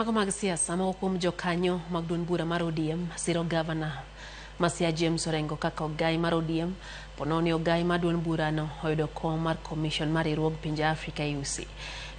Mago mag siasa. Moko kuom jokanyo mag duond bura mar ODM siro gavana ma Siaya James Orengo kaka ogai mar ODM ponono ni ogai mar duond burano oyudo kom mar commission mar riwruog pinje Afrika AUC.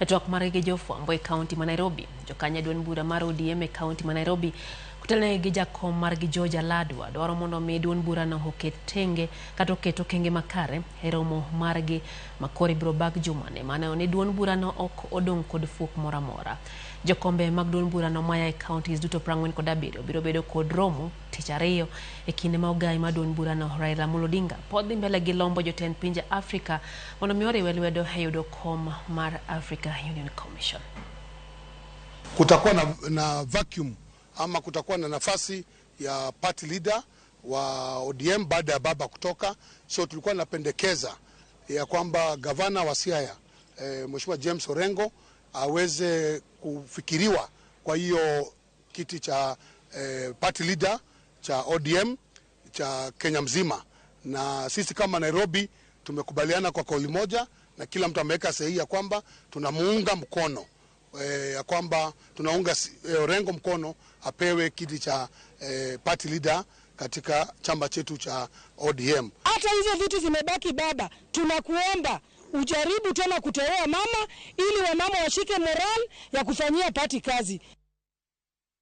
E twak margi gi jofwambo e kaunti ma Nairobi, jokanyo duond bura mar ODM e kaunti ma Nairobi kotelnegi gi jakom margi George Aladwa dwaro mondo mi duond burano oket tenge kata oket okenge makare e romo margi ma koro ibiro bag jumani maneno ni duond burano ok odong' kod fuok moro amora. Jokombe mag duond burano maya e counties duto 47 biro bedo kod romo tich ariyo e kinde ma ogai mar duond burano Raila Amolo Odinga pod dhi mbele gi lombo jotend pinje Afrika mondo mi oriwe lwedo e yudo kom mar Africa Union Commission. Kutakuwa na vacuum ama kutakuwa na nafasi ya party leader wa ODM baada ya baba kutoka, so tulikuwa napendekeza ya kwamba gavana wa Siaya Mheshimiwa James Orengo aweze kufikiriwa kwa hiyo kiti cha party leader cha ODM cha Kenya mzima, na sisi kama Nairobi tumekubaliana kwa kauli moja na kila mtu ameweka sahihi ya kwamba tunamuunga mkono ya kwamba tunaunga Orengo mkono apewe kiti cha party leader katika chama chetu cha ODM. Hata hizo vitu zimebaki baba, tunakuomba ujaribu tena kuteua mama ili wamama washike moral ya kufanyia party kazi.